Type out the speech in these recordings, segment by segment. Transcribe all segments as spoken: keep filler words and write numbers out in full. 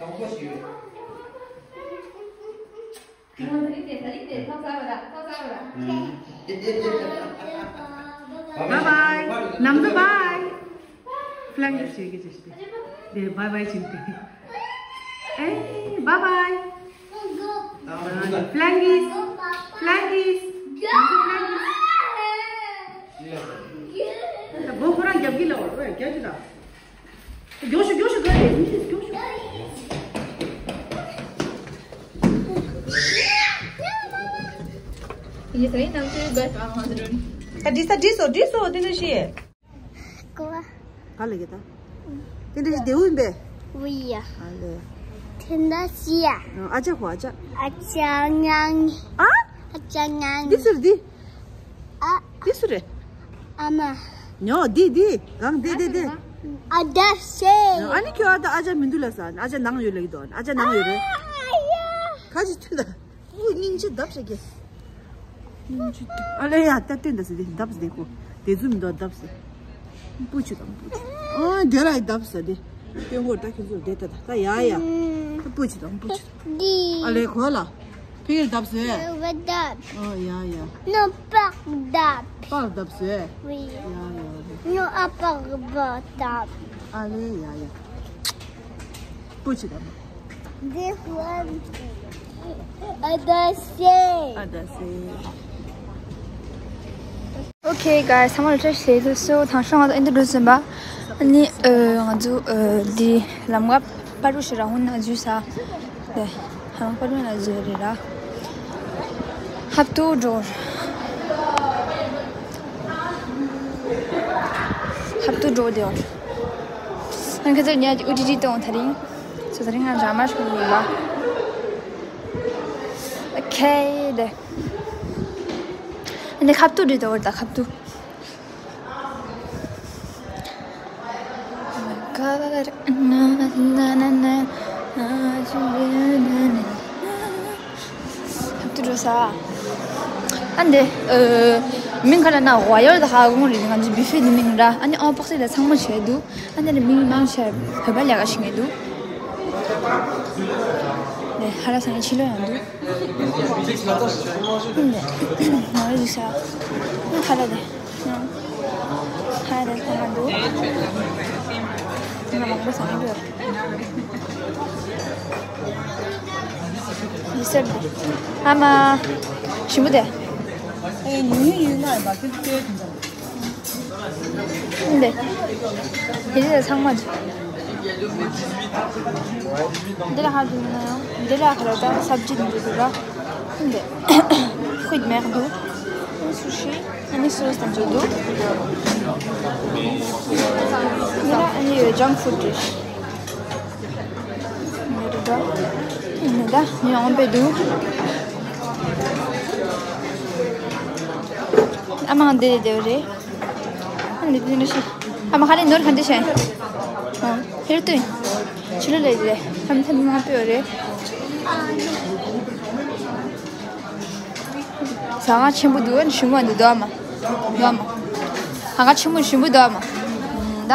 Bye bye. Namzu bye. Flying kiss བྱེད་ཀྱི་བྱེད་ཤི། དེ་bye bye བྱེད་དེ། ཨེ། Bye bye. Flying kiss. Flying kiss. Namzu flying kiss. ད་སྒོ་ཁོ་རང་རྒྱབ་ཀྱི་ལ་བར་རྒྱབ་ཀྱི་ལ། མགྱོགས་ཤོག་མགྱོགས་ཤོག་ག་རེ་མི་ཤེས། མགྱོགས་ཤོག་ཡིན་ས་ཡིན་ནམ་ཚོད་བར་གང་མ་ཟེར། ད་འདྲི་ས་འདྲི་སོ་འདྲི་སོ་དེ་འདྲ་ཞིག་གོ་བ། ག་ལ་གི་ད། དེ་འདྲ་ཞིག་དེའུ་ཡིན་པས། ཝི་ཡ། ཨ་ལེ། དེ་འདྲ་ཞིག་ཡ། ཨ་ཅག་གོ་ཨ་ཅག་ཨ་ཅག་ཉང་། ཨ། ཨ་ཅག་ཉང་། འདི་ཟེར་འདི། ཨ། འདི་སུ་རེད། ཨ་མ། ཉོ་འདི་འདི། གང་འདི་འདི་འདི། ཨ་ད་སེ། ཨ་ནི་ཁྱོད་ཨ་ད་ཨ་ཅག་མི་འདུག་ལ་ས། ཨ་ཅག་ནང་ཡོད་ལ་ཡི་དོ། ཨ་ཅག་ནང་ཡོད་རེད། ཨ་ཡ། ཁ་ཅིག་ཐུན་ད། ཨུ་སྙིང་རྗེ་བརྡབ་བྱ་རྒྱུ། སྙིང་རྗེ། ཨ་ལེ་ཡ་ད་སྟོན་ད་ཟེར་དེ་བརྡབ་ཟེར་དེ་ཁོ། དེ་ཚོ་མི་འདུག་བརྡབ་ཟེར། སྤུ་ཆུ་དང་སྤུ་ཆུ། ཨ་དེ་ལ་ཡི་བརྡབ་ཟེར་དེ། སྟོན་གོ་ད་ཁྱོད་ཚོ་དེ་ད་ད་ད་ཡ་ཡ། སྤུ་ཆུ་དང་སྤུ་ཆུ། ཨ་ལེ་གོ་ལ། ཕི་གིར་བརྡབ་ཟེར། བརྡབ། ཨ་ཡ་ཡ། ནོ་པག་བརྡབ། པག་བརྡབ་ཟེར། ཝི། ཡ་ཡ་ཡ། ནོ་ཨ་པག་བརྡབ། ཨ་ལེ་ཡ་ཡ། སྤུ་ཆུ་དང་། This one. ཨ་ད་སེ། ཨ་ད་སེ། Okay guys, ཚང་མ་ལ་བཀྲ་ཤིས་བདེ་ལེགས། So དང་ཤོག་ང་ཚོ་ཨེ་འདི་འགྲོ་ཟིན་པ། ཨ་ནི་ཨ་ང་ཚོ་ཨ་འདི་ལམ་ཁ་པ་རུ་ཤི་ར་ཧུན་ན་འཛུལ་ས། དེ་ཧང་པ་རུ་ན་འཛུལ་རེད་ར། ཧབ་ཏུ་འགྲོ། ཧབ་ཏུ་འགྲོ་དེ་བར། ང་ཁ་ཚར་ཉལ་གྱི་ཨུ་ཏི་ཏི་གཏོང་ཐ་རིང་། སོ་ད་རིང་ང་ར་མ་ཤོར་ཡིན་པ། Okay དེ། འདི་ཁབ་ཏུ་རེད་དོ་ད་ཁབ་ཏུ། ཁབ་ཏུ་རེད་ས། ཨ་འདི་མིང་ག་ལ་ན་ཝ་ཡོར་ད་ཧ་གོ་རེད། ང་ཚོ་བི་ཧྥེ་འདི་མིང་ར། ཨ་ནི་ཨོ་པོག་སི་ལ་ཚང་མ་བྱས་འདུག་ཨ་འདི་ནི་མིང་མང་ཆེ་བོད་པ་ལས་ཀ་བྱེད་མཁན་འདུག་ནས་ཧ་ལ་ས་ནས་ཕྱི་ལོགས་ཡང་འདུག་ནས་ང་རེ་ཟིག་ས་ཁ་ལ་དེ་ཧ་རེ་ས་ང་འདུག་ང་མང་པོ་ས་ནས་འདུག་ཡི་སེར་འདུག་ཨ་མ་ཞིམ་པོ་དེ། ཨེ་ཉུང་ཉུང་ཡོད་ན་ཡང་མ་ཁྱོད་ལྟོས་དུ་འདུག་འདི། དེ་རིགས་ཚང་མ། འདི་ལ་ཧ་འདུག་ན་ཡང་འདི་ལ་ཁ་ར་ད་སབ་ཇི་འདི་འདུག་ར། འདི། ཧུད་མེག་འདུག་སུ་ཤི། ཨ་ནི་སོ་སི་དང་འདི་འདུག་འདི་ལ་ཨ་ནི་ཇང་ཕུད་རེད། འདི་འདུག་ད། འདི་འདུག་ད། ངས་འོང་པའི་འདུག་ཨ་མ་འདི་འདི་རེད། ཨ་འདི་འདི་ནི་ཤི། ཨ་མ་ཁ་ལེ་ནོར་ག་འདི་ཤེས། ཨ་ཧེར་ཏུ་ཡིན། ཕྱི་ལོ་ལས་རེད། ཐམ་ཐམ་མ་པེ་རེད། ཟ་ཁང་ཆེན་པོ་འདུག་ཨ་ནི་ཞིམ་པོ་འདུག་འདུག་ཨ་མ། འདུག་ཨ་མ། ཟ་ཁང་ཆེན་པོ་ཞིམ་པོ་འདུག་ཨ་མ། ད།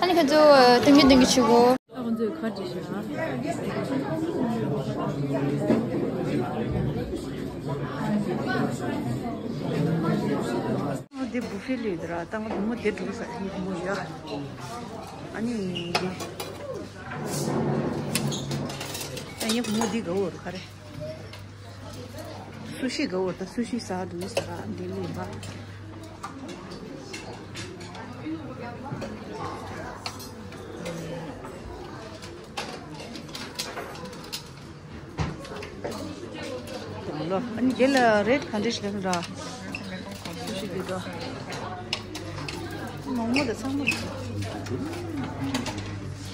ཨ་ནི་ཁྱོད་ཚོ་སྟོན་གྱི་སྟོན་གྱི་བྱེད་གོ་ད་ཁོང་ཚོས་ག་འདྲ་ཞིག་ཨ། འདི་བུ་ཧྥེ་ལས་འདི་ར་ད་ང་བུ་མོ་དེ་འགྲོ་ས་ངའི་བུ་མོ་ཡ། ཨ་ནི་འདི། ཨ་ངའི་བུ་མོ་འདི་དགའ་བོ་རུ་ག་རེ། སུ་ཤི་དགའ་བོ་ད་སུ་ཤི་ཟ་འདུག་ཟ་འདི་ལས་འབའ། ལོ། ཨ་ནི་དེ་ལ་རེད་ག་འདྲ་ཞིག་ལ་ར། སུ་ཤི་འདི་དོ། མང་མོ་དང་ཚང་མ།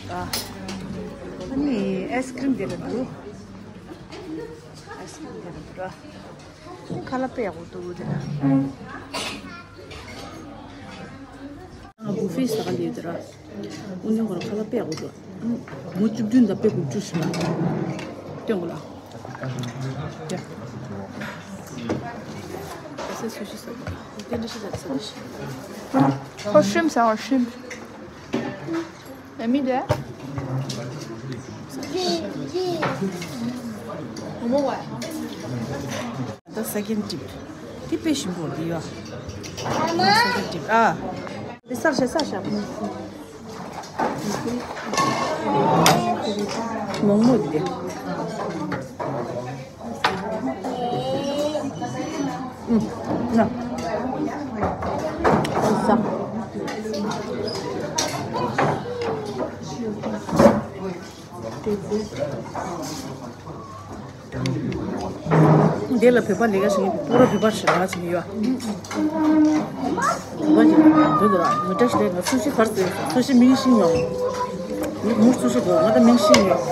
ཨ། ཨ་ནི་ཨའི་སི་ཀི་རིམ་དེ་ལ་འདུག་ཨའི་སི་ཀི་རིམ་དེ་ལ་འདུག་ར། ཁ་ལག་དཔེ་ཡག་པོ་འདུག་དེ་ལ། ང་བུ་ཧྥེ་ཟ་ག་ལས་དེ་ར། དབུ་ནི་ཁོ་ར་ཁ་ལག་དཔེ་ཡག་པོ་འདུག་མོ་བཅུ་བདུན་དང་དཔེ་དགུ་བཅུ་ཞིག་ལ། སྟོན་གོ་ལ། ཨ་སེ་སུ་ཤི་ཟ་གི་དེ་འདྲ་ཞིག་ཟ་ཟ་ཞིག་ཁོ་ཤིམ་ཟ་བ་ཤིམ། ཨ་མི་དེ། ད་སེ་ཀེན་ཌིབ། དེ་དཔེ་ཞིམ་པོ་འདི་ཡོད། སེ་ཀེན་ཌིབ་ཨ། དེ་སར་བཞག་སར་བཞག་མོག་མོག་འདི། ཨུམ། ན། ཨུམ། ས། འདི་ལ་བོད་པ་ལས་ཀ་བྱེད་མཁན་པུ་ར་བོད་པ་ཞིག་ལ་བྱེད་ཀྱི་ཡོད། བོད་པ་ཞིག་འདུག་ལ། མི་འདྲ་ཞིག་ལས་ང་སུ་ཤི་གར་ཟོས། སུ་ཤི་མིང་ཤིང་ཡོང་། མུར་སུ་ཤི་གོ་ང་ད་མིང་ཤིང་ཡོང་།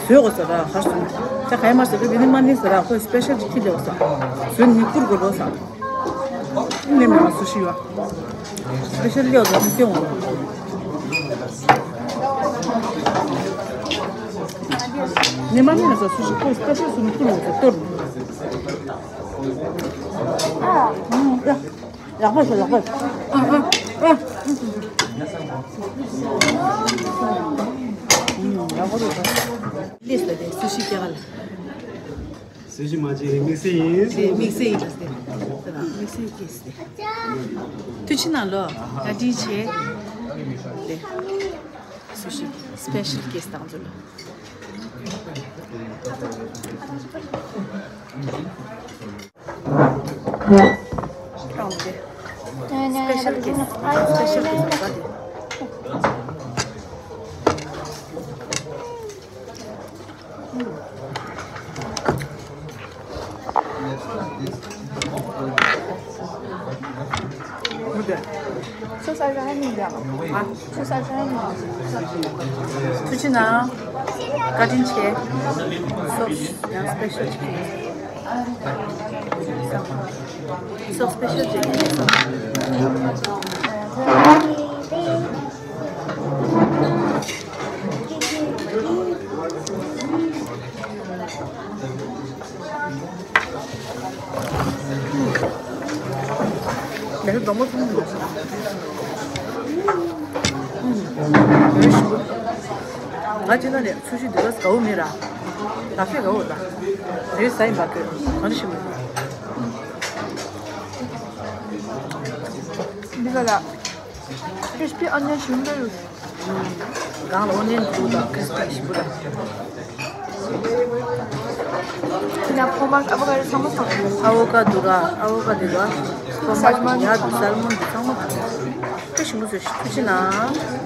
ཟོས་གོ་ཟེར་ར་གར་སོང་། ད་ག་ཡ་མར་ཟེར་གི་འདི་ནི་མ་ནི་ཟེར་ར་ཁོས་སི་པེ་ཤལ་ཅིག་ཁྱེར་ལེ་བ་ཟེར། ཟོས་ནི་བསྐུར་གོ་ལོ་ཟེར། ནི་མི་ང་སུ་ཤི་ཡོད། སི་པེ་ཤལ་ལེ་བ་ཟེར་ནི་སྟེང་འོང་། ཉི་མ་ནི་ང་ཚོ་སུ་ཞིག་ཁོ་སི་པེ་ཤལ་སུ་ནི་ཀུན་ལ་ཚོ་གཏོར། ཡག་པོ་ཞིག་ཡག་པོ། ཨ་ཨ་ཨ། ཡག་པོ་རེད། ལིས་ལ་དེ་སུ་ཞིག་རྒྱག་ལ། སུ་ཞིག་མ་བྱེད་དམིགས་བསལ་ཡིན། དེ་དམིགས་བསལ་ཡིན་ད་དེ། དེ་ལ་དམིགས་བསལ་གྱིས་དེ། ཐུགས་རྗེ་གནང་ལོ། བཀའ་དྲིན་ཆེ། དེ། སུ་ཞིག་སི་པེ་ཤལ་གྱིས་བཏང་ཚུལ། སྤེ་ཤལ་གྱིས། སྤེ་ཤལ་གྱིས་ཟེར་བ་དེ། སོ་ས་ར་ནི་ཡ། ཨ། སོ་ས་ར་ནི་ཡ། ཐུགས་རྗེ་གནང་། བཀའ་དྲིན་ཆེ། སོ་ཡང་སི་པེ་ཤལ་ཅིག་ཡིན། སོ་སི་པེ་ཤལ་ཅིག་ཡིན། ལས་སྡོང་པོ་ཚང་མ་ཡོད། ཨུམ། ཡོད་ཞུ། ང་ཅི་ན་ནས་ཚུལ་ཤུལ་འདི་ག་དགའ་བོ་མེད་ར། ལག་ཤེས་དགའ་བོ་ད། རེད་ས་ཡིན་པ་ཁོས་གང་ཞིག་མེད། འདི་ག་ལ། crispy onion ཞིམ་པོ་ཡོད། གང་ལ་ཨོ་ནིན་འདུག་དང་crispy ཞིམ་པོ་དང་། ཁྱེད་ན་ཕོ་མ་ཨ་བོ་ཀ་ཌོ་ཚང་མ་ཚང་མ། ཨ་བོ་ཀ་ཌོ་ར་ཨ་བོ་ཀ་ཌོ་ར། ཕོ་མ་སལ་མོན་ཡ་འདུག་སལ་མོན་འདུག་ཚང་མ་དང་། དཔེ་ཞིམ་པོ་བཟོས་ཤིག་ཐུགས་རྗེ་གནང་།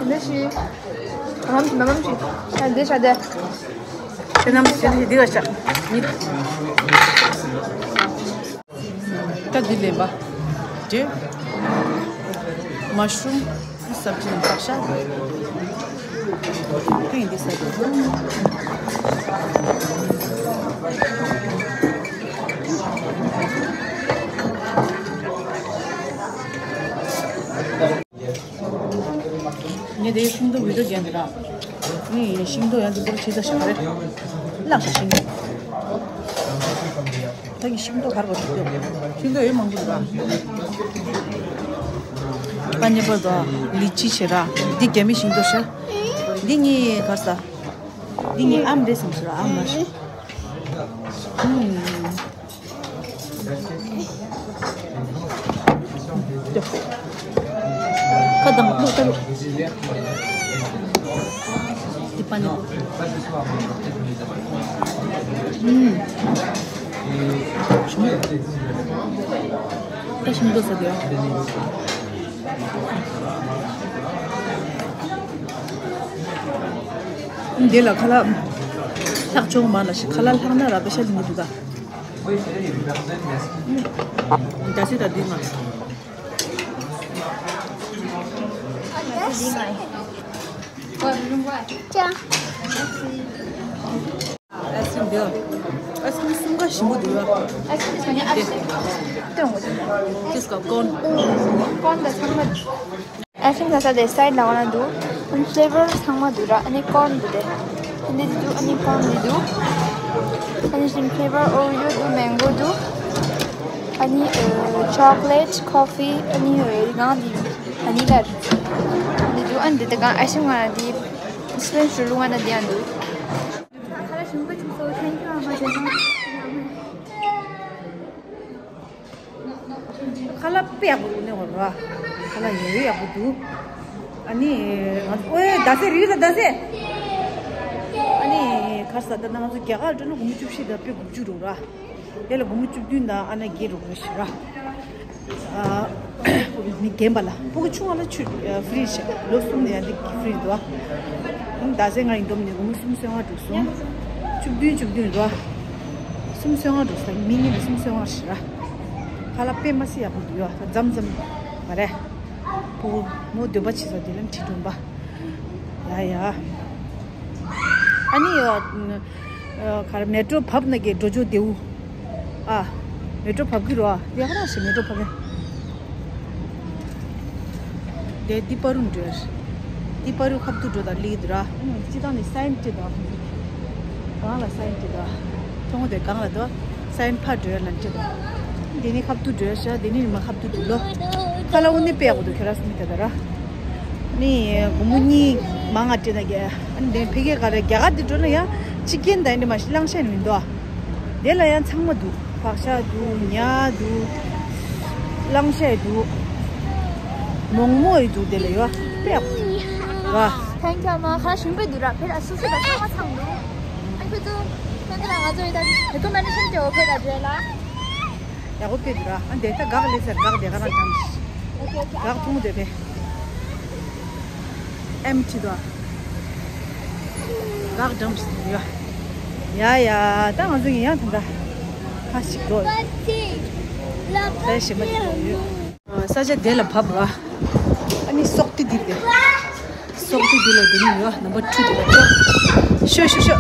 ལེ་ཤི། ང་ནམ་ཞིག་ང་ནམ་ཞིག་ད་འདི་ཤ་དེ། ཁྱེད་རྣམས་ཞལ་འདི་ག་ཤ་ནི། ད་འདི་ལེན་པ། དེ། མ་ཤུམ། སབ་ཇི་ནང་བཀྲ་ཤ། ཐེངས་འདི་ཟ་དགོས། ངས་དེའི་ཤིང་ཏོག་བི་ཌིའོ་བརྒྱབ་འདི་ར། ངས་ཡིན་ཤིང་ཏོག་ཡང་འདི་པོར་ཆེ་ས་ཞིག་རེད། བརླག་ཤག་ཤིང་ཏོག་ད་ངས་ཤིང་ཏོག་གར་གོ་ཤིང་ཏོག་ཤིང་ཏོག་ཡོད་མང་པོ་འདུག་ར། པ་ནི་པ་དང་ལི་ཅི་བྱེད་ར། འདི་རྒྱ་མི་ཤིང་ཏོག་ཤ། འདི་ངས་གར་ས། འདི་ངས་ཨམ་རེད་བསམ་སོང་ར་ཨམ་མ་ཤི། ཁ་དང་ལུག་ལྟ་ལུག་འདི་པ་ནི། ཨུམ། ད་ཤིང་ཏོག་ཟ་དེ། འདི་ལ་ཁ་ལག་ལྷག་ཆོག་མ་ལ་ཤི་ཁ་ལག་ལྷག་ན་ར་པེ་ཤ་ལི་མི་འདུག་ག་ད་སི་ད་འདི་ང་། ཅ། ཨའི་སི་ཀྲིམ་འདི། ཨའི་སི་ཀྲིམ་གསུམ་ཀ་ཞིམ་པོ་འདུག་ཡ། ཨའི་སི་ཀྲིམ་ཞིམ་ཉམས་ཨ་ཤི་སྟོན་འོ། ཅིས་ཀ་ཀོན། ཀོན་དང་ཚང་མ། ཨའི་སི་ཀྲིམ་ད་ལྟ་དེ་སའིཌ་ལ་འོ་ན་འདུག་ཨ་ནི་ཕི་ལེ་ཝར་ཚང་མ་འདུག་ར། ཨ་ནི་ཀོན་འདུག་དེ། ཨ་ནི་འདི་འདུག་ཨ་ནི་ཀོན་འདི་འདུག་ཨ་ནི་ཤིང་ཕི་ལེ་ཝར་ཨོ་རི་ཡོ་འདུག་མེང་གོ་འདུག་ཨ་ནི་ཨ་ཅོག་ལེཊ་ཀོ་ཕི། ཨ་ནི་ཨ་རི་གང་འདི་ཝ་ནི་ལ་འདི་འདུག་ཨ་ནི་འདི་ད་གང་ཨའི་སི་ཀྲིམ་ང་འདི་སི་པན་ཞུ་ལུང་ང་ན་འདི་ཡང་འདུག་ཁ་ལག་ཞིམ་པོ་བྱུང་སོང་། ཐེང་ཀྱུ་ཨ་མ། བྱས་ཙང་ཁ་ལག་དཔེ་ཡག་པོ་འདུག་ནས་བར་བ། ཁ་ལག་ཡོད་ཡག་པོ་འདུག་ཨ་ནི་ང་ཚོ་ཨོའེ་ཟླ་ཚེས་རིག་ད་ཟླ་ཚེས། ཨ་ནི་གར་ས་ད་ང་ཚོ་རྒྱ་གར་འགྲོ་ན་སྒོར་མོ་བཅུ་བཞི་དང་དཔེ་དགུ་བཅུ་རུ་ར། དེ་ལ་སྒོར་མོ་བཅུ་བདུན་དང་ཨ་ན་བརྒྱད་རུ་ར་ཞིག་ར། ཨ། མི་རྒན་པ་ལ། སྤུ་གུ་ཆུང་བ་ལ་ཆུ་ཨ་ཧྥི་རི་ཞིག་ལོ་གསུམ་ནས་ཡང་འདི་ཧྥི་རི་འདུག་ཨ། ཟླ་ཚེས་ང་ཡིན་སྡོམ་ནས་སྒོར་མོ་གསུམ་སོ་ལྔ་འགྲོ་སོང་། བཅུ་བདུན་བཅུ་བདུན་ར། གསུམ་སོ་ལྔ་འགྲོ་སོང་། མི་གཉིས་ལ་གསུམ་སོ་ལྔ་ཞིག་ར། ཁ་ལག་དཔེ་མ་སྲིད་ཡག་པོ་འདུག་ཡ། མཚམས་མཚམས་མ་རེད། སྤུ་གུ་མོ་འདོད་པ་བྱེད་ས་དེ་ལ་ཁྲིད་འགྲོ་འབའ། ཡ་ཡ། ཨ་ནི་ཡ། ཨ། གར་མེ་ཏྲོ་བབས་ན་གི་འགྲོ་ཆོག་དེའུ། ཨ། མེ་ཏྲོ་བབས་ཀྱི་རོ། ཨ། དེ་ག་རང་ཞིག་མེ་ཏྲོ་བབས་ཀྱི། དེ་ཏི་པ་རུ་འགྲོ། ཏི་པ་རུ་ཁབ་ཏུ་འགྲོ་དང་ལི་དུ་ར། སྤྱི་བཏང་ནས་སའིན་ཏི་དང་། གང་ལ་སའིན་ཏི་དང་། ཐོང་དེ་གང་ལ་དུ། སའིན་ཕ་འགྲོ་ལ་འགྲོ་དང་། དེ་ནི་ཁབ་ཏུ་འགྲོ་ཤ། དེ་ནི་མ་ཁབ་ཏུ་འགྲོ་ལོ། ཁ་ལ་འུ་ནི་པེ་ཡག་པོ་འདུག་ཁྱོད་ར་སུ་མི་ད་ད་ར། ནི་སྒོར་མོ་གཉིས་མང་ང་སྤྲད་ན་རྒྱ། ཨ་ནི་དེ་ཕ་གི་ག་རེ་རྒྱ་གར་དེ་འགྲོ་ན་ཡ། ཅི་ཀེན་དང་ཨ་ནི་མ་ཤི་ལང་ཤ་ཡིན་མི་འདུག་ཨ། དེ་ལ་ཡང་ཚང་མ་འདུག་བག་ཤ་འདུག་ཉ་འདུག་ལང་ཤ་འདུག་མོག་མོག་འདུག་དེ་ལ་ཡོད་པས། ཐེང་ཀྱུ་ཨ་མ། ཁ་ཞིམ་པོ་འདུག་ར། ཕེ་ར་སུ་སུ་ལ་ཚང་མ་ཚང་འདུག་ཨ་ཁུ་ཚོ་ཁྱོད་ཚོ་ལ་ང་ཚོ་ཡི་ད་དེ་ཐོ་མ་ནི་ཤིན་ཏེ་འོ་ཕེ་ར་འདྲེ་ལ། ཡག་པོ་དཔེ་འདུག་ར། ཨ་འདས་ད་འགག་ལས་ཟེར་འགག་དེ་ག་རང་འགྲམ་འགག་ཐུང་དེ་པས། ཨེམ་ཆི་དོ། འགག་འགྲམ་ཞིག་ཡོད། ཡ་ཡ། ད་ང་ཚོ་ཡིན་ཡང་དེ་འདྲ་ཁ་ཞིག་འགྲོ། ད་ཞིམ་པ་ཞིག་ཡོད། ས་ཆ་དེ་ལ་བབས་ར། ཨ་ནི་སོག་ཏི་འདི་རེད། སོག་ཏི་འདི་ལ་འདི་ནི་ཡོད། ནམ་པར་ཊུ་དེ་ལ་འགྲོ། ཤོ་ཤོ་ཤོ།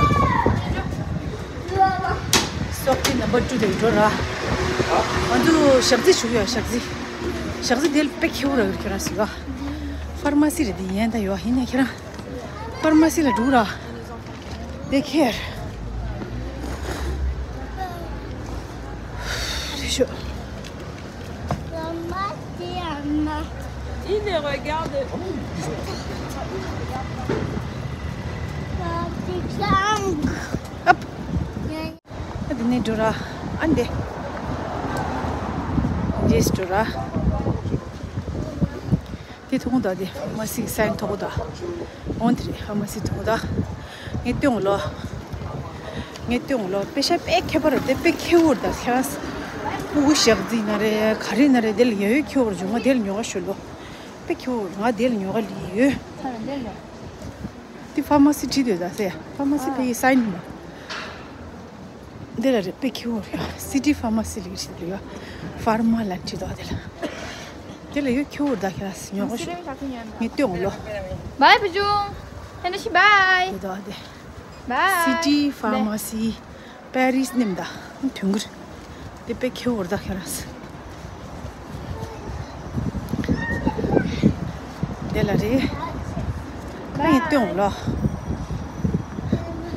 སོག་ཏི་ནམ་པར་ཊུ་དེ་འགྲོ་ར། ང་ཚོ་ཞག་རྩི་བྱུག་ཡོད། ཞག་རྩི། ཞག་རྩི་དེ་དཔེ་ཁེ་པོ་ར་ཁྱོད་རང་ཟེར་བ། ཕར་མ་སི་རེད་དེ་ཡན་ད་ཡོད། ཡིན་ན་ཁྱེད་རང་ཕར་མ་སི་ལ་འགྲོ་ར། དེ་ཁེར། དེ་ཤོ། Il les regarde. ཨབ། ཨ་དེ་ནས་འགྲོ་ར། ཨ་འདི། འདིས་འགྲོ་ར། དེ་ཐུག་གོ་ད། དེ་ཕ་མ་སི་གི་སའིན་ཐུག་གོ་ད། འོན་དེ་རེད། ཕ་མ་སི་ཐུག་གོ་ད། ངས་སྟོན་ལོ། ངས་སྟོན་ལོ། པེ་ཤ་དཔེ་ཁེ་པོ་རེད། དེ་དཔེ་ཁེ་པོ་རེད། ད་ཁྱེད་རང་སྤུ་གུ་ཞག་རྩི་ན་རེད། ག་རེ་ན་རེད། དེ་ལ་ཡ་ཡོད་ཁེ་པོ་རེད། ང་དེ་ལ་ཉོ་ག་ཤོད་ལོ། དཔེ་ཁེ་པོ་རེད། ང་དེ་ལ་ཉོ་ག་ལི་ཡོད། དེ་ཕ་མ་སི་བྲིས་འདུག་ད་ཟེར། ཕ་མ་སི་ཕ་གི་སའིན་མ། འདི་ལ་རེད། དཔེ་ཁེ་པོ་རེད། སི་ཊི་ཕ་མ་སི་ལ་བྲིས་འདུག་ཡ། ཕར་མ་ལ་བྲིས་འདུག་དེ་ལ། དེ་ལ་ཡོད་ཁེ་པོ་རེད། ད་ཁྱེད་རང་ཉོ་ག་ཤོད། ངས་སྟོན་ལོ། བའི་བུ་ཆུང་། ཧན་ཤི་བའི། དེ་དོ་དེ། བའི། སི་ཊི་ཕར་མ་སི། པེ་རིས་ནེམ་ད། དོན་གྱུར། དེ་དཔེ་ཁེ་པོ་རེད། ད་ཁྱེད་རང་། དེ་ལ་རེད། ད་ངས་སྟོན་ལོ།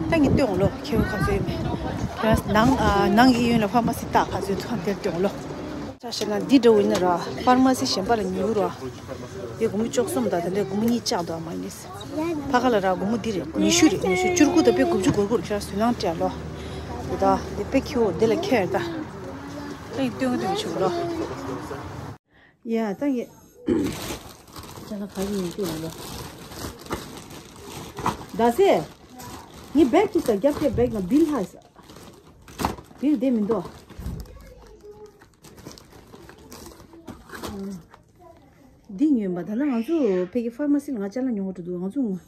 ད་ངས་སྟོན་ལོ། ཁེ་པོ་ག་ཚོད་ཡོད་མེད། ཁྱེད་རང་ནང་ཨ་ནང་གི་ཡོད་ལ་ཕར་མ་སི་ད་ག་ཚོད་ཐོན་དེར་སྟོན་ལོ། ཆ་བཞག་ན་འདི་འདྲ་བོ་ཡིན་ན་ར། ཕར་མ་སི་གཞན་པ་ལ་ཉོ་ར། དེ་སྒོར་མོ་བཅུ་གསུམ་དང་དེ་འདྲའི་སྒོར་མོ་གཉིས་བཅག་འདུག་ཨ་མ་ཡིན་ནས། ཕ་ག་ལ་ར་སྒོར་མོ་འདི་རེད། ཉི་ཤུ་རེད། ཉི་ཤུ་བཅུ་དགུ་དང་དཔེ་དགུ་བཅུ་གོ་དགུ་རེད། ཁྱོད་རང་ཟུར་ལངས་སྤྲད་ལོ། དེ་དག་དེ་དཔེ་ཁེ་པོ་དེ་ལ་ཁྱེར་ད། ད་ཡིན་སྟོན་གི་འདུག་བྱུང་ལོ། ཡ་ད་ངས་ཅ་ལག་ག་རེ་ཡིན་སྟོན་ལོ། ད་སེ། ངའི་བེག་ཅིག་ས་རྒྱབ་ཀྱི་བེག་ན་བིལ་ཧ་ས། བིལ་དེ་མི་འདུག་འདི་ཉོས་པ། ད་ལྟ་ང་ཚོ་ཕ་གི་ཕར་མ་སི་ལ་ང་ཅ་ལག་ཉོ་གི་འགྲོ་འདུག་ང་ཚོ་ངོ་།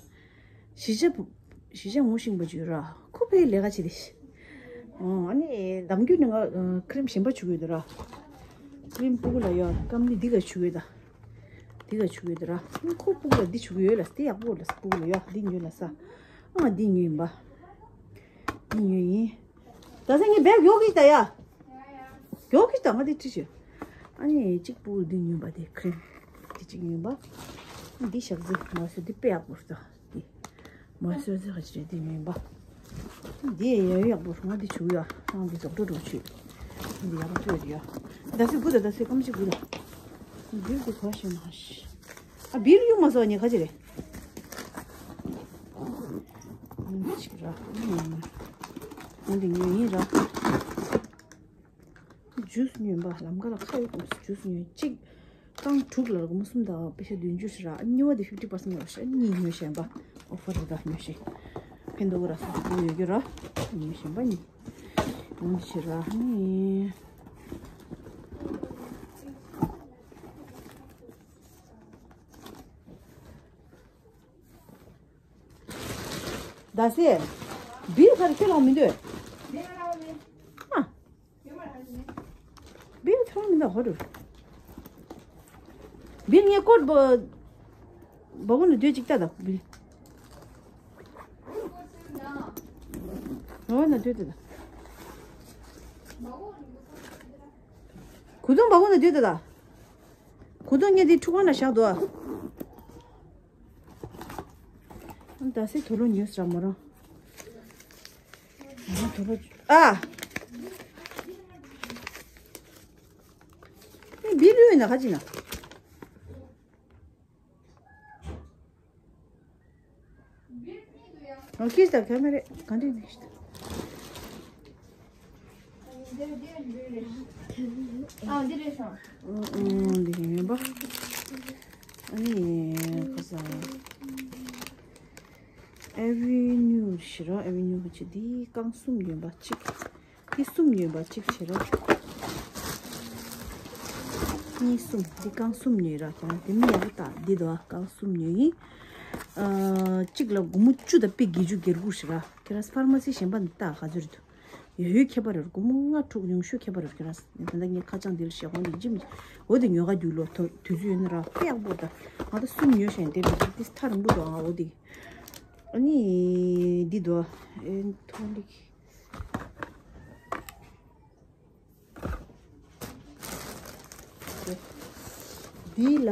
གཞིས་ཆགས་བུ། གཞིས་ཆགས་ངོ་ཤེས་པ་ཅིག་ཡོད་ར། ཁོ་ཕ་གི་ལས་ཀ་བྱེད་དེ་ཤི། ཨོ་ཨ་ནི་འདམ་རྒྱུད་ནས་ང་ཁི་རིམ་གཞན་པ་བྱུག་ཡོད་དོ་ར། ཁི་རིམ་སྤུ་གུ་ལ་ཡོད་སྐམ་ནི་འདི་ག་བྱུག་ཡོད་ད། འདི་ལ་བྱུག་ཡོད་དེ་ར། ཁོ་སྤུག་ལ་འདི་བྱུག་ཡོད་ལ། དེ་ཡག་པོ་ལ་སྤུག་ལ་ཡ། འདི་ཉོས་ལ་ས། ཨ་འདི་ཉོས་ཡིན་པ། འདི་ཉོས་ཡིན། ད་ས་ངའི་བེག་ཡོག་གི་ད་ཡ། ཡོག་གི་ད་ང་དེ་ཅི་བྱོས། ཨ་ནི་གཅིག་པུ་འདི་ཉོས་པ། དེ་ཁྲིམ་དེ་གཅིག་ཉོས་པ། འདི་ཞག་ཟིག་མ་སོ་འདི་དཔེ་ཡག་པོ་རེད་ད། འདི་མ་སོ་ཟིག་ཧ་ཅི་རེད། འདི་ཉོས་པ། འདི་ཡ་ཡག་པོ་རེད། ང་འདི་བྱུག་ཡ། ང་འདི་རྫོགས་འགྲོ་འགྲོ་བྱོས། འདི་ཡག་པོ་ཡོད་ཡ། ད་སི་དགུ་ད། ད་སི་སྐམ་ཞིག་དགུ་ད། འདི་འདི་ག་ཤེས་ན་ཤི། ཨ་བིལ་ཡུ་མ་སོ་ནི་ཁ་ཅི་རེད། ཨ་ནི་ཅིག་ར། ཨ་འདི་ཉོས་ཡིན་ར། ཇུས་ཉོས་པ། ལམ་ཁ་ལ་ཁ་ཡོད་གོམས་སུ་ཇུས་ཉོས་གཅིག་རྐང་དྲུག་ལ་སྒོར་མོ་གསུམ་དང་པེ་ཤ་བདུན་ཅུ་ཞིག་ར། གཉིས་པ་དེ་ཕིབ་ཊི་པར་སེན་ཊི་ལ་ཤ་གཉིས་ཉོས་ཤན་པ། ཨོ་ཕར་རེད་ད། ཉོས་ཤིག་ཕན་འདོགས་ར་སུ་ཡོད་རྒྱུ་ར། ཉོས་ཤན་པ་གཉིས་ཉོས་ཤིག་ར་ནི། ད་སེ། བིལ་ག་རེ་ཁྱོད་ལོག་མི་འདོད། ཨ། བིལ་ཁྱོད་མི་འདོད་ཧོ་རུ། བིལ་ངའི་ཀོད་བ། བ་གུ་ནི་འདོད་ཅིག་ལྟ་ད་བིལ། ཨོ་ན་འདོད་ད་ད། གུ་དུང་བ་གུ་ནི་འདོད་ད་ད། གུ་དུང་ངས་འདི་ཕྲུ་གུ་ན་བཞག་འདུག་ཨ། ད་སེ་དུ་ལོ་ཉོས་ར་མོ་རང་། ང་དུ་ལོ། ཨ། ཨེ་བིལ་ཡོད་ན་ཁ་ཅི་ན། ཨོ་ཁིས་ད་ཁ་མེ་རེ་ག་འདྲ་ནི་ཤི་ད། ཨ་འདི་རེད་ཤོག་ཨང་ཨང་འདི་ཡིན་པ། ཨ་ནི་ཁ་ས། ཨེ་ཝེ་ནིའུ་ཞེས་ར། ཨེ་ཝེ་ནིའུ་ཁ་ཆེ་འདི་རྐང་གསུམ་ཡོད་པ་གཅིག་འདི་གསུམ་ཡོད་པ་གཅིག་བྱེད་ར། གཉིས་གསུམ་འདི་རྐང་གསུམ་ཉོས་ར། ཁྱེད་རང་དེ་མི་ཡག་པོ་ལྟ། འདི་དོ་རྐང་གསུམ་ཉོས་ཡིན། ཨ་གཅིག་ལ་སྒོར་མོ་བཅུ་དང་པེ་བརྒྱད་ཅུ་གྱ་དགུ་ཞེས་ར། ཁྱེད་རང་ཕར་མ་སི་གཞན་པ་འདི་ལྟ་ག་ཚོད་རེད་འདུག་ཡོད་ཡོད་ཁྱད་པར་ཡོད། སྒོར་མོ་ལྔ་དྲུག་ཉུང་ཤོས་ཁྱད་པར་ཡོད། ཁྱེད་རང་ད་ལྟ་ངས་ཁ་བྱང་འདིར་བཞག་འོང་དེ་ཇི་མི་འོ་དེ་ཉོ་ག་རྒྱུག་ལོ། དུས་ཚོད་ཡོད་ན་ར་དཔེ་ཡག་པོ་ད། ང་ད་གསུམ་ཉོས་ཤེས་འདེབས་འདུག་འདི་ཐག་རིང་པོ་འདུག་ཨ་འོ་དེ། ཨ་ནི་འདི་འདུག་ཨེ་མཐོང་འདི། འདི་ལ་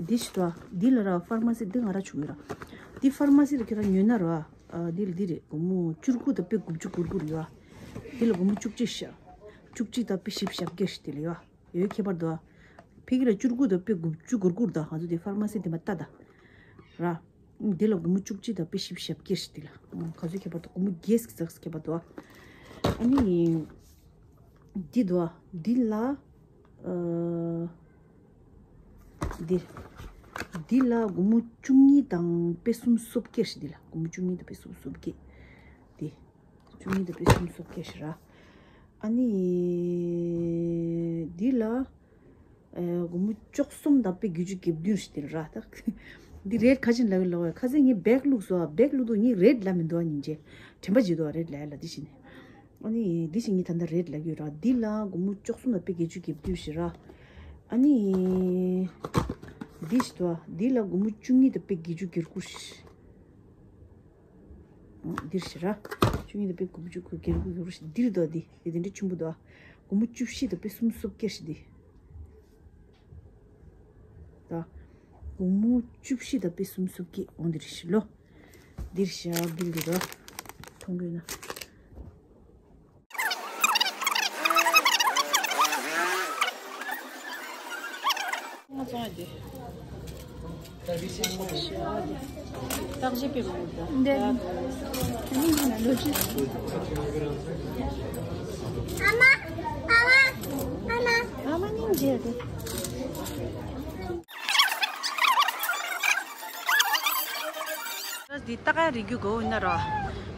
འདི་ཞིག་འདུག་འདི་ལ་ར་ཕར་མ་སི་འདི་ང་ར་བྱུང་ཡོད་ར། འདི་ཕར་མ་སི་ལ་ཁྱེད་རང་ཉོས་ན་ར། ཨ་འདི་ལ་འདི་རེད། སྒོར་མོ་བཅུ་དགུ་དང་པེ་དགུ་བཅུ་གོར་གོར་ཡོད། འདི་ལ་སྒོར་མོ་བཅུ་གཅིག་ཤ། བཅུ་གཅིག་དང་པེ་བཞི་བཅུ་གྱ་བརྒྱད་ཞིག་འདི་ལ་ཡོད། ཡོད་ཁྱད་པར་འདུག་ཕ་གི་ལ་བཅུ་དགུ་དང་པེ་དགུ་བཅུ་གོར་གོར་ད། ང་ཚོ་འདི་ཕར་མ་སི་འདི་མ་ལྟ་ད། ར། འདི་ལ་སྒོར་མོ་བཅུ་གཅིག་དང་པེ་བཞི་བཅུ་གྱ་བརྒྱད་ཞིག་འདི་ལ། ཨང་ག་ཚོད་ཁྱད་པར་འདུག་སྒོར་མོ་བརྒྱད་ཟག་ཟག་ཁྱད་པར་འདུག་ཨ་ནི། འདི་འདུག་འདི་ལ། ཨ། འདི། འདི་ལ་སྒོར་མོ་བཅུ་གཉིས་དང་པེ་སུམ་སོ་བརྒྱད་ཞིག་འདི་ལ། སྒོར་མོ་བཅུ་གཉིས་དང་པེ་སུམ་སོ་བརྒྱད། འདི། བཅུ་གཉིས་དང་པེ་སུམ་སོ་བརྒྱད་ཞིག་ར། ཨ་ནི། འདི་ལ། ཨེ་སྒོར་མོ་བཅུ་གསུམ་དང་པེ་བརྒྱད་ཅུ་གྱ་བདུན་ཞིག་འདི་ལ་ར་ད། འདི་རེད་ཁ་ཆེན་ལ་གི་ལོ་བས་ཁ་ཚེ་ངས་བེག་བླུགས་སོ། བེག་བླུགས་དུས་ངས་རེད་ལ་མི་འདུག་ཨ་ཉིན་རྗེས། དྲན་པ་བརྗེད་འདུག་ཨ་རེད་ལ་ཡ་ལ་འདི་བཞིན། ཨ་ནི་འདི་བཞིན་ངས་ད་ལྟ་རེད་ལ་གི་ར། འདི་ལ་སྒོར་མོ་བཅུ་གསུམ་དང་པེ་བརྒྱད་ཅུ་གྱ་བདུན་ཞིག་ར། ཨ་ནི། འདི་ཞིག་འདུག་ཨ། འདི་ལ་སྒོར་མོ་བཅུ་གཉིས་དང་པེ་བརྒྱད་ཅུ་གྱ་དགུ་ཞིག་འདིར་ཞེ་ར། བཅུ་གཉིས་དང་པེ་དགུ་བཅུ་གོ་བརྒྱད་དགུ་དགུ་རུ་ཞེ་འདིར་དོ་འདི་འདི་འདི་འདྲ་ཆེན་པོ་དོ། སྒོར་མོ་བཅུ་བཞི་དང་པེ་སུམ་སོ་བརྒྱད་ཞེ་འདི། ད། སྒོར་མོ་བཅུ་བཞི་དང་པེ་སུམ་སོ་བརྒྱད་འོང་འདིར་ཞེ་ལོ། འདིར་ཞེ་འདིར་འདི་དོ། མཐོང་གི་ན། ང་ཚོ་འདི། བརྟག་ཞིབ་པའི་མི་འདུག་འདི། ཨ་མ། ཨ་མ། ཨ་མ། ཨ་མ་སྙིང་རྗེ་རེད། འདི་ལྟ་ག་རིག་རྒྱུ་དགོས་ཡིན་ན་ར།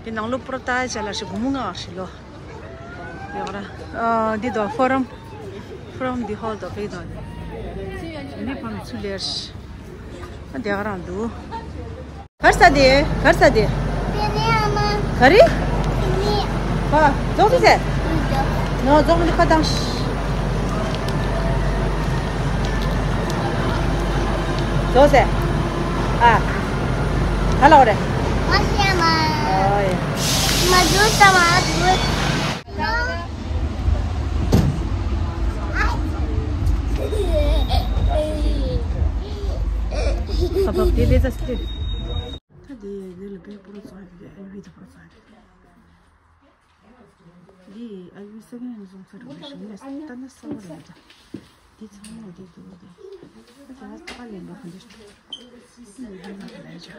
འདི་ནང་ལོ་པོ་ར་ལྟ་བྱ་ལ་ཞིག་སྒོར་མོ་ལྔ་ཞིག་ལོ། ཡོད་ར། ཨ་འདི་དོ་ཕོ་རམ། ཕོ་རམ་འདི་ཧོལ་དོ་པེ་དོ། འདི་ཕམ་ཚུ་ལེར་ཤི། འདི་ག་རང་འདུག་གར་ས་དེ་གར་ས་དེ། ག་རེ། ཁ་རྫོགས་ཚེ། ནོ་རྫོགས་མི་ཁ་བཏང་ཤི། ཟོ་ཟེ། ཨ། ག་ལ་འོ་རེད། མ་ཤེས་མ། ཨོ་ཡ། མ་འདུག་ས་མ་འདུག་ད་དེ་དེ་ལ་དཔེ་པོ་ར་ཚོ་ཡོད་རེད། ཨ་ཡུ་དེ་པོ་ར་ཚོ་ཡོད་རེད། ཨ་ཡུ་དེ་པོ་ར་ཚོ་ཡོད་རེད། འདི་ཨ་ཡུ་སེ་ཀེན་ཧེན་བཟོ་ཚར་བའི་ཞིང་ལས་ལྟ་ན་གསར་པ་རེད་ད། འདི་ཚང་མ་འདི་འདུག་འདི། ཨ་ཅག་ཨ་ཅག་ལེན་པ་ག་འདི་འདི་ལ་ལས་ཅག་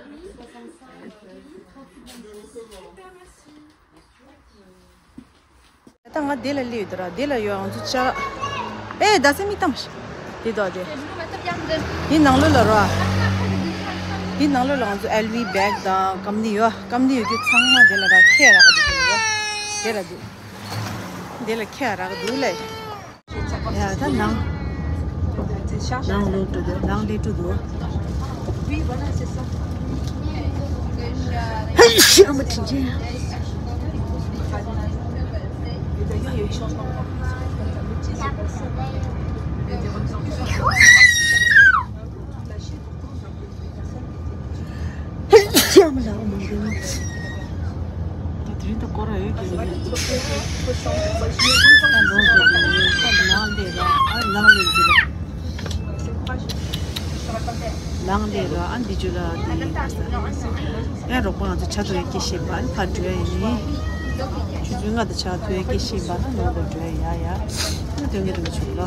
ད་ང་འདི་ལ་སླེབས་ཡོད་དོ་ར། འདི་ལ་ཡོད་ང་ཚོ་ཅག་ཨེ་ད་སེ་མིག་བལྟམས་ཤིག་འདི་དོ་འདི། འདི་ནང་ལོགས་ལ་རོ། འདི་ནང་ལོགས་ལ་ང་ཚོ་ཨེལ་ཝི་བེག་དང་ཀམ་ནི་ཡོད། ཀམ་ནི་ཡོད་རྒྱུ་ཚང་མ་འདི་ལ་ར་ཁྱེར་རག་གི་འདུག་འདི་ལ་འདུག་འདི་ལ་ཁྱེར་རག་གི་འདུག་ལེ། ཡ་ད་ནང་། ནང་ལོགས་འགྲོ་འདུག་ནང་སླེབས་འགྲོ་འདུག་ཧེ་ཤི་ར་མ་དྲིན་ཆེན། ཡ་མ་ལ་འོ་མ་འདི་མ། ད་དེ་རིང་ད་སྐོར་ར་ཡོད་ཀྱི་རེད། ད་ནང་དུ་ནང་ལས་ར་ཨ་ནང་ལས་འཛི་ལ། ནང་ལས་ར་ཨ་འདི་ཇུ་ལ་དེ་ཡིན་པ་ས། ཡ་རོགས་པ་ང་ཚོ་ཆ་ཐོ་ཡ་སྐྱེ་ཤེས་པ་ཨ་ཕར་འགྲོ་ཡ་ཡིན། ཆུ་ཚོད་ལྔ་དང་ཆ་ཐོ་ཡ་སྐྱེ་ཤེས་པ་ན་ནང་ལ་འགྲོ་ཡ་ཡ་ཡ། ཨ་དོན་གྱི་རིང་ཆུ་ལ།